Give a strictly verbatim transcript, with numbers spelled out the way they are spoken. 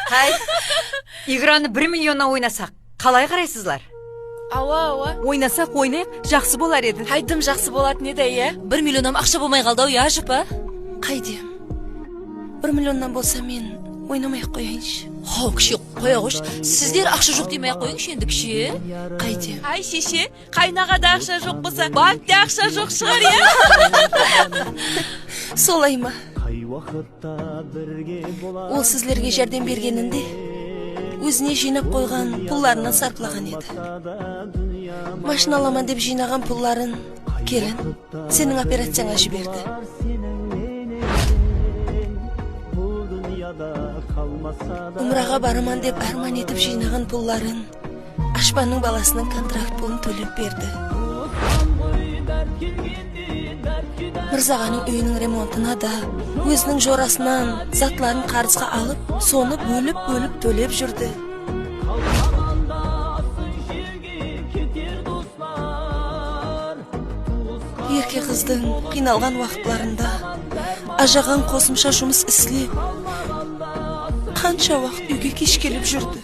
Hay, Igranı bir millionnan oynasaq, qalay qaraysızlar? Awa, awa. Oynasaq, oynayıq, jaqsı bolar edi. Hay, dım jaqsı bolatın edi, iya. Bir millionnan aqsha bolmay qaldı-aw, ya, ajapa? Qaydem. Bir millionnan bolsa, men oynamay-aq qoyayınshı. Haw, kishi, qoya ǵoyshı. Sizler aqsha joq demey-aq qoyıńshı endi, kishi. Qaydem. Ay, sheshe, qaynaǵada aqsha joq bolsa, bankte aqsha joq shıǵar, iya? Solay ma? Ol sizlerge járdem bergeninde, ózine jıynap qoyǵan pullarınan sarplaǵan edi. Mashina alaman dep jıynaǵan pulların, kelin, seniń operaciyańa jiberdi. Umraǵa baraman dep árman etip jıynaǵan pulların, Ashpannıń balasınıń kontrakt pulın tólep berdi. Mırzaǵanıń úyiniń remontına da, óziniń jorasınan zatların qarızǵa alıp, sonı bólip-bólip tólep júrdi. Erke qızdıń qıynalǵan waqıtlarında ajaǵan qosımsha jumıs islep, qansha waqıt úyge kesh kelip júrdi.